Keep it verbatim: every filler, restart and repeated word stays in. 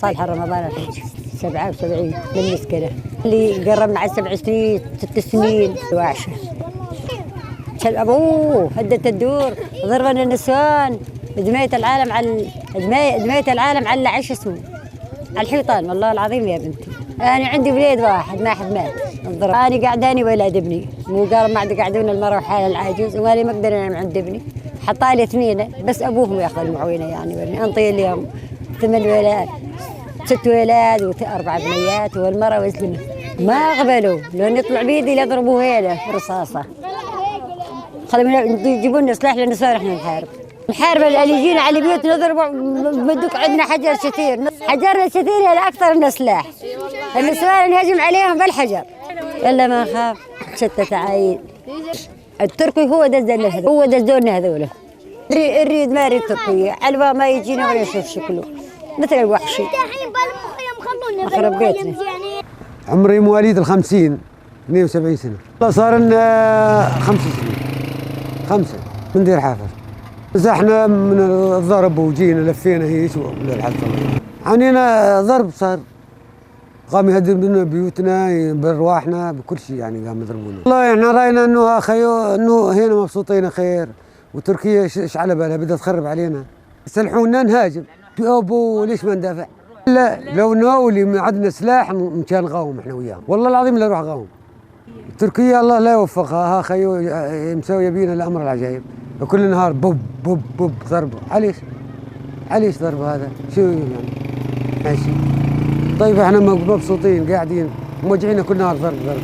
صالحة رمضان الحج، سبعة وسبعين، من المسكنة. اللي قرب مع سبع سنين، ست سنين، واعشة. شل أبوه، هدت الدور، ضربنا النسوان، دميت العالم على ال-، دمي-، دميت العالم على، عش اسمه، على الحيطان، والله العظيم يا بنتي. أنا عندي وليد واحد، ما حد مات. الضرب. أنا قعداني ولد ابني، مو قال ما عاد قعدونا المرة وحالة العجوز، وأنا ما أقدر أنام عند ابني. حطالي اثنين، بس أبوهم ياخذ المعوينة يعني، وابني أنطي اليوم ثمان ولا-، ست ولاد وأربع بنيات والمرأة وزلمة. ما قبلوا، لو نطلع بيدي ليضربوا هيلة رصاصة. خلوا من يجيبوا لنا سلاح لأن صار احنا نحارب. نحارب اللي يجينا على البيوت نضربه، بدك عندنا حجر شتير. حجرنا شتير يعني أكثر من سلاح. النسوان نهجم عليهم بالحجر. إلا ما خاف، شتت عايل. التركي هو دزنا هذول، هو دزونا هذول. ري-، الريد ما يريد تركيا، علبة ما يجينا ولا يشوف شكله، مثل الوحشي. الحين بالمخيم خلونا خرب بالمخيم بيتنا. عمري مواليد ال50، اثنين وسبعين سنة. والله صار لنا خمس سنين، خمسة، من دير حافر. بس احنا من الضرب وجينا لفينا هيك وللحظ. عانينا ضرب صار، قام يهدمون بيوتنا، برواحنا، بكل شيء، يعني، قام يضربونا. والله، احنا راينا انه خيو-، انه هنا مبسوطين خير، وتركيا ش-، ايش على بالها، بدها تخرب علينا. يسلحونا نهاجم. يابو، ليش ما ندافع؟ لا، لو نولي ما عندنا سلاح، م-، مشان نقاوم احنا وياهم. والله العظيم لا نروح نقاوم. تركيا الله لا يوفقها، ها خيو، مسوية بينا الأمر العجايب. كل نهار بوب، بوب، بوب، ضرب. عليش؟ عليش ضرب هذا؟ شو يعني؟ ماشي. طيب، احنا م-، مبسوطين، قاعدين، موجعينا كل نهار ضرب، ضرب.